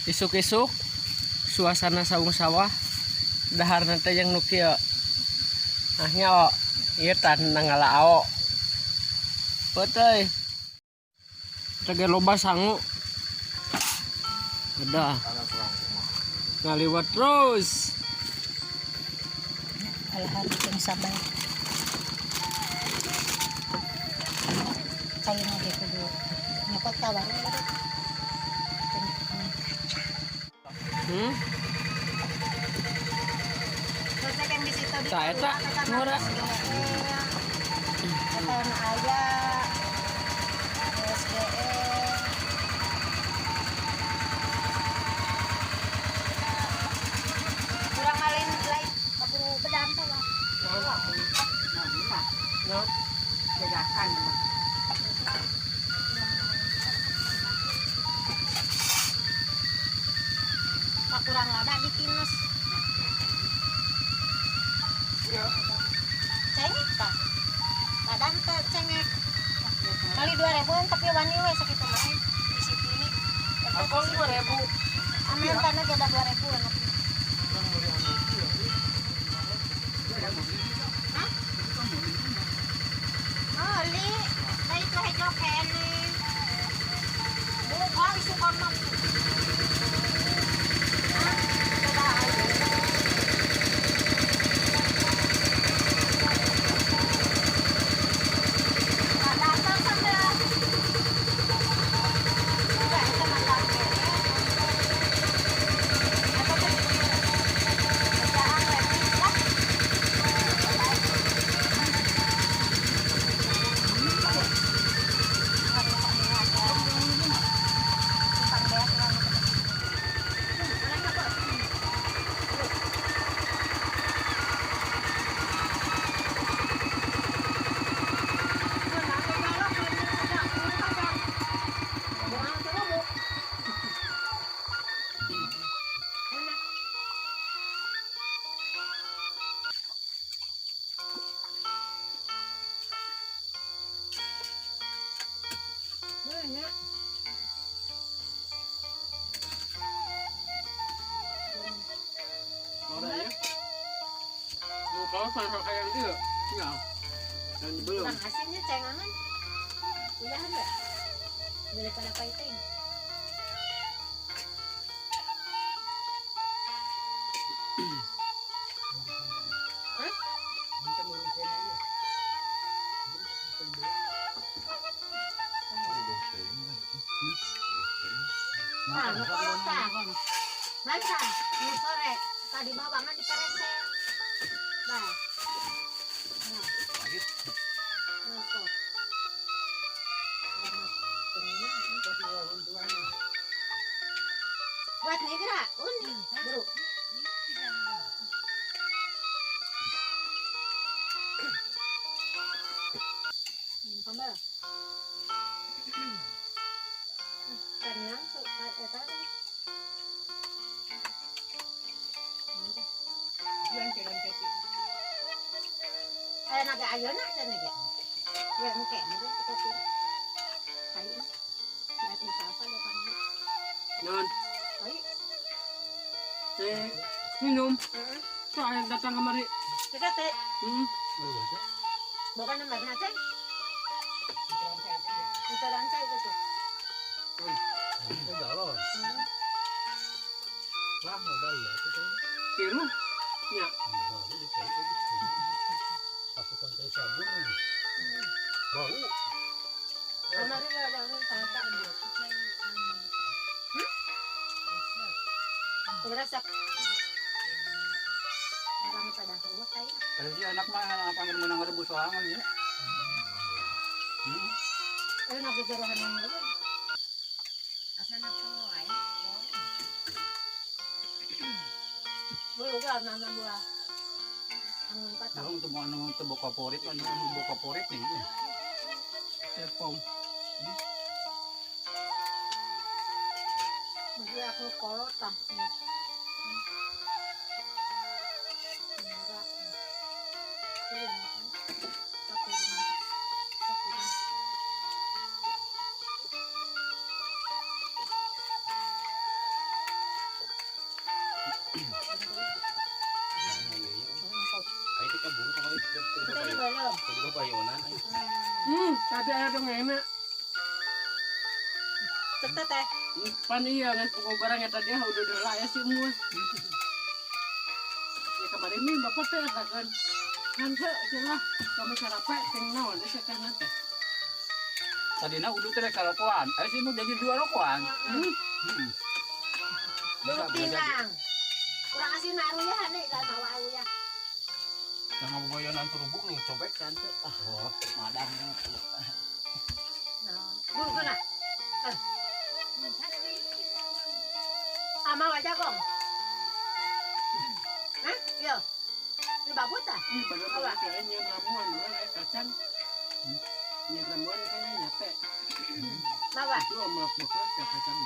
Isuk-isuk suasana saung sawah daharna teh yang nu kieu. Nah nya o, ieu tah ngala ao. Peuteuy. Teh loba sangu. Udah. Ngaliwat terus. Kalahati sabar. Kayo na dito do. Nyokot tawaran ba? Hmm? Tah eta ngora. Eta na aya. SGE. Kurang malin lain kaburu bedam teh lah. No. Bedakan. Pak kurang lada ditinus. Cengek tah. Lada teh cengek. Kali 2000-an tapi wani we sakitu mah di situ ini. Aku 5000. Aman tanah beda 2000-an. Hah? Meuli, da itu hejo kene. Buka isukan mah. Hah? Beda aja. Tak datang sampai. Enggak, itu mah tak kene. Eta teh kerjaan repit lah. Banyak. Ngora ya. Mau kalau sama kayak gitu. Enggak. Dan belum. Kurang asinnya cengangan. Udahan ya? Daripada paiting. Hah? Nah, nu kolot tah. Masa, nu sore tadi bawangan di perese. Nah. Nah. Nah, kok. Buat nih gerak, uni, bro. Pambal. Kenyang, so, eta. Eh, naga ayeuna cenah ge. Ya engke meureun kita tuh. Kai. Lihat di salsa depan. Non. Kai. Eh, minum. Heeh. Soalnya datang kemari. Kita teh bukan nomorna ceng. Itu rancai itu tuh. Kiru. Ya. Bau. Kemarin ada orang salsa. Hmm? Resep. Orang pada buah kai. Kasi si anak mah panggil mo ng rebus soangan ya. Hmm. Eh, nagagarohan ng mga. Asa na po ay? Bulu ka na buah. Ang patang. Yung tubo ano tubo kaporit ano ang tubo kaporit nih. Telepon. Mesti aku kolot tah. Tadi belum. Pwede ba bayonan? Tadi ada dong enak. Cek teh. Pan iya ngan pokok barang eta dia udah udah ya si Mus. Ya kemarin nih bapak teh katakan kan teh cenah kami sarape teh naon teh teh teh. Tadina udah teh karokoan. Eh sih mau jadi dua rokoan. Bulu pinang. Kurang asin naru ya nih kan bawa aku ya. Jangan bayonan terubuk nih, cobek cantik. Oh, madang. Nah, bulu kena. Sama wajah kong. Hah? Yo. Ini babut ah? Ini bener-bener kayaknya ramuan, kacang. Ini ramuan kayaknya nyate. Bawa. Itu amak bakal kacang.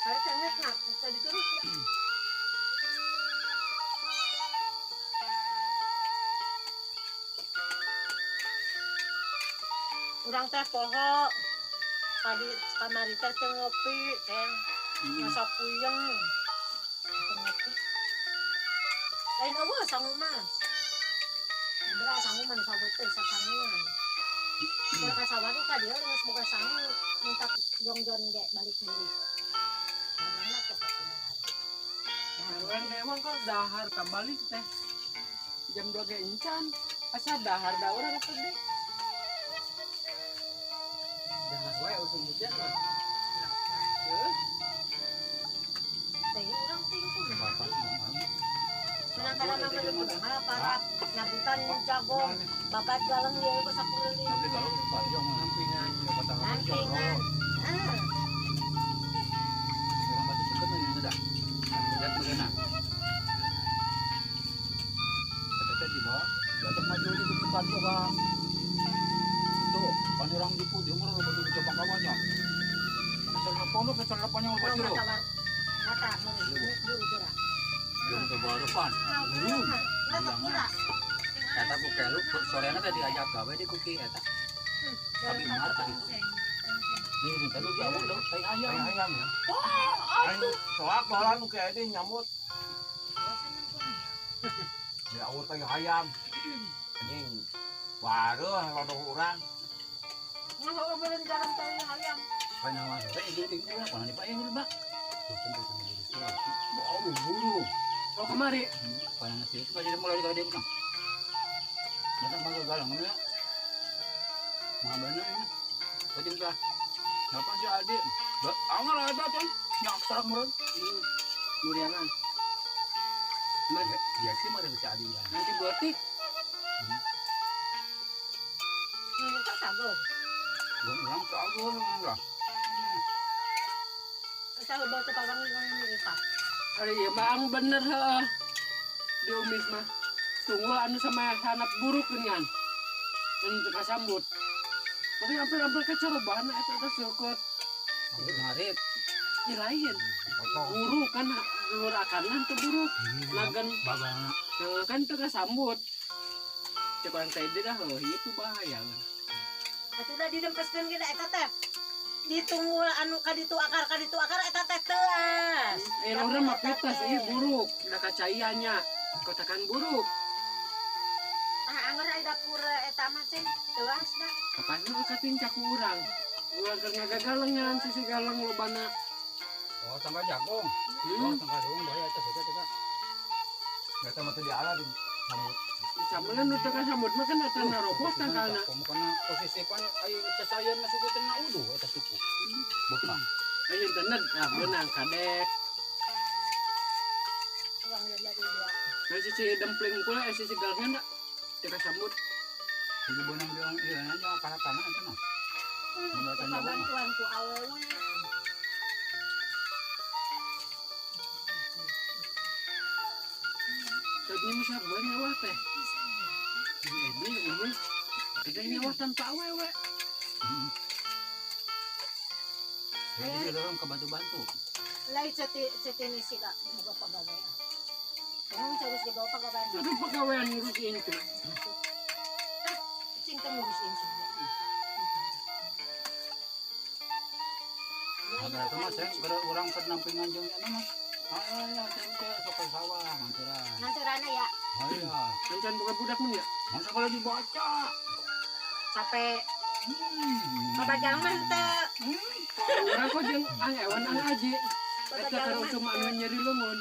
Kalau sangat nak, tadi terus. Urang teh poho tadi kamari teh teu ngopi ceng masa puyeng teu ngopi lain eueuh sangu mah berat sangu mah sabut teh sasanguan keur ka sawah ka dieu geus boga sangu minta jongjon ge balik deui bagana teh dahar. Urang emang kok dahar ka balik teh jam 2 ge encan asa dahar da urang atuh deui. Dahar wae usum hujan mah. Heuh. Teh urang ting kumaha. Menang mah mah para nyabutan jago babat galeng dia ku sakuliling. Tapi kalau panjang Nampingan. Nampingan. Ah. Orang batu suka mah ini dah. Lihat bagaimana. Kata tadi bawa, jatuh maju di depan juga. Tuh, kan orang di pun, dia murah batu coba kawannya. Kesel pondok, kesel panjang batu. Mata, buru gerak. Belum ke bawah depan. Buru. Kata ku kelu sorena tadi ajak gawe di kuki eta. Tapi mar tadi. Ini tadi di awal dong, tai ayam. Tai ayam ya. Wah, atuh. Soak baheula nu kayak ini nyamut. Di awal tai ayam. Anjing. Waduh, lodoh urang. Ngah beureun garam tai ayam. Panyawa teh itu tinggal apa nih Pak yang lebak. Bau buru. Oh kemari. Panang sih, suka jadi mulai dari dia. Datang panggil galang ya. Mga bener ini. Pwede ba? Napa si Adi? Angar ada kan? Nyak sarap murad. Muriangan. Dia sih mah si Adi ya. Nanti buatik. Ini tak sabar. Orang sabar enggak. Sa bawa parang yung ipa. Ari ieu mah anu bener heuh. Di umis mah. Tunggu anu sama hanap buruk dengan. Anu teu kasambut. Tapi hampir-hampir kecerobohan eta teh seukeut. Narik. Ih lain. Buruk kan luhur akanan teu buruk. Nagan bagana. Kan teu kasambut. Cek urang teh dah heuh ieu tuh bahaya. Atuh da didempeskeun ge da eta teh. Ditunggu anu kaditu akar eta teh teuas. Eh urang mah pitas ieu buruk, da kacaiannya. Kotakan buruk. Ah angger aya dapur eta mah cing teuas da. Kapan mah katinca ku urang. Urang keur ngagagalengan sisi galeng lobana. Oh tangga jagung. Oh tangga jagung bahaya eta saja eta. Eta mah teu diala di sambut. Samelan nu teu kasambut mah kan eta narobos tangkalna. Komo kana posisi pan aya cacayan masuk ke tengah uduh eta suku. Bekah. Ayo tenan ah beunang kadek. Urang jadi dua. Nah sisi dempling kula sisi galengna teu kasambut. Kudu beunang jeung ieu nya kana-kana eta mah. Bantuan ku awewe. Tadi mah sarua nyawa teh. Ini umi. Ada nyawa tanpa awewe. Jadi orang kebantu-bantu. Lai ceti sila boga pagawean. Kamu harus dibawa pagawean. Aduh pagawean ngurus incu. Sing teu ngurus incu. Ada itu mah saya orang pendampingan jeung anu mah. Ah ya, teh sok sawah nganteran. Nganteranna ya. Aya. Encan bukan budak mun ya. Masa kalau dibaca. Sampai Bapak mah teu. Urang kok jeung Ang Ewan Ang Aji. Eta kan cuma anu nyeri leungeun.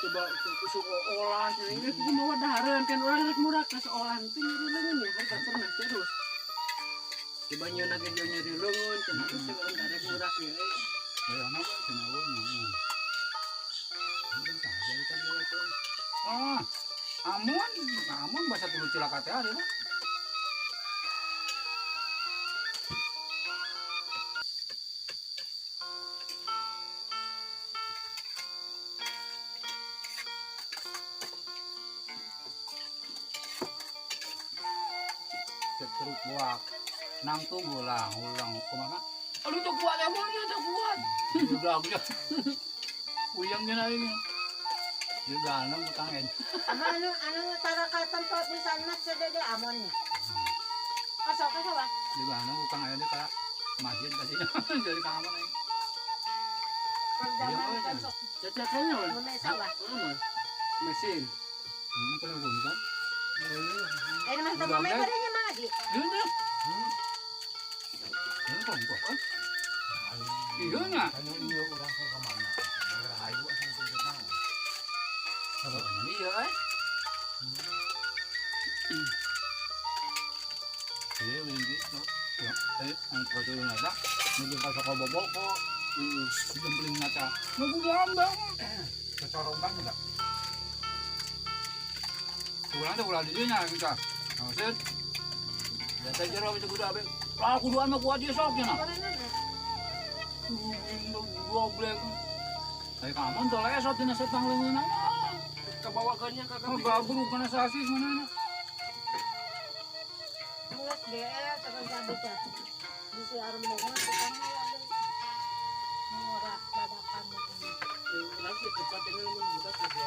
Coba usuk olah cenah geus mawa dahareun kan urang rek murah ka seolah teh nyeri leungeun ya kan tak pernah terus. Coba nyeuna ge nyeri leungeun cenah geus urang rek murah ge. Bayana we cenah we. Ah, amun, amun bahasa tulu cilaka teh ari mah. Terus buak nang tunggu lah ulang kumaha aduh teu kuat emangnya teu kuat udah aku uyang ge aing juga anu tangen anu anu tara ka tempat pisan mas sedede amonnya asok ka ba juga anu kang aya ka masjid kasih jadi ka aman aing perjaman sok cacakannya mesin kalau kan eh mah teu mame barenya mah di. Iya. Ini kok kok. Iya nya. Anu ieu urang ka mana? Rahayu asa teu naon. Iya eh. Iya ini gitu. Eh, ang produk na medyo ka bobo ko. Dumpling na ta. Nagulang ba? Kecorong banget enggak? Ulang teh ulah di dinya kita. Maksud ya saya jero itu kudu abe. Ah kuduan mah kuat dia sok nya. Goblek. Ai kamu teh lesot dina setang leungeunna. Kabawakeunnya ka kabeh. Gabru kana sasis mana. Mulus GL terus cabut ya. Di si arembongan tukang lagi. Ngora dadakan. Lagi cepat dengan mun budak gitu.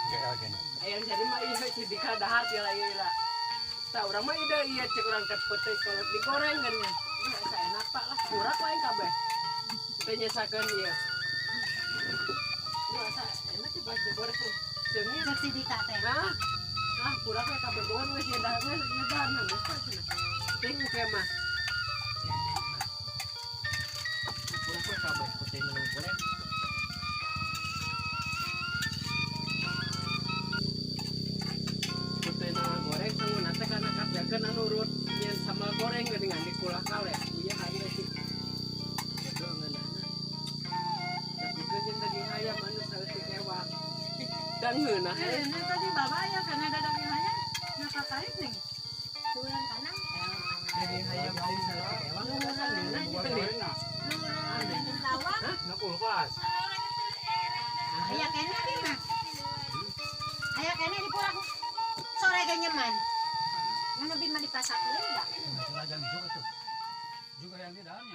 GL kayaknya. Ayang jadi mah iya cedika dahar ya lah iya lah. Tak urang mah ide iya cek urang teh pete kolot digoreng kan ya. Ini asa enak pak lah kurak lain kabeh. Teh nyesakeun ieu. Ini asa enak sih pas digoreng tuh. Seungit Cek sidika teh. Hah? Ah kurak we kabeh bohong geus nyedahar geus nyedaharna geus pak cenah. Ting ke mah. Kurak we kabeh pete nu goreng. Karena nurut nyen sambal goreng geuningan dikulah kale uya aya sih bodoh ngeunahna tapi jeung daging ayam anu saeutik ewang dan ngeunah eh tadi bapak ya karena ada daging ayam nah kakait nih turun kanan daging ayam anu saeutik ewang asa ngeunah gitu nih aneh lawang na kulkas aya kene di mah aya kene di pulang sore ge nyeman. Ano bi mah dipasak deui da? Lajang juga tuh. Juga yang di dalamnya.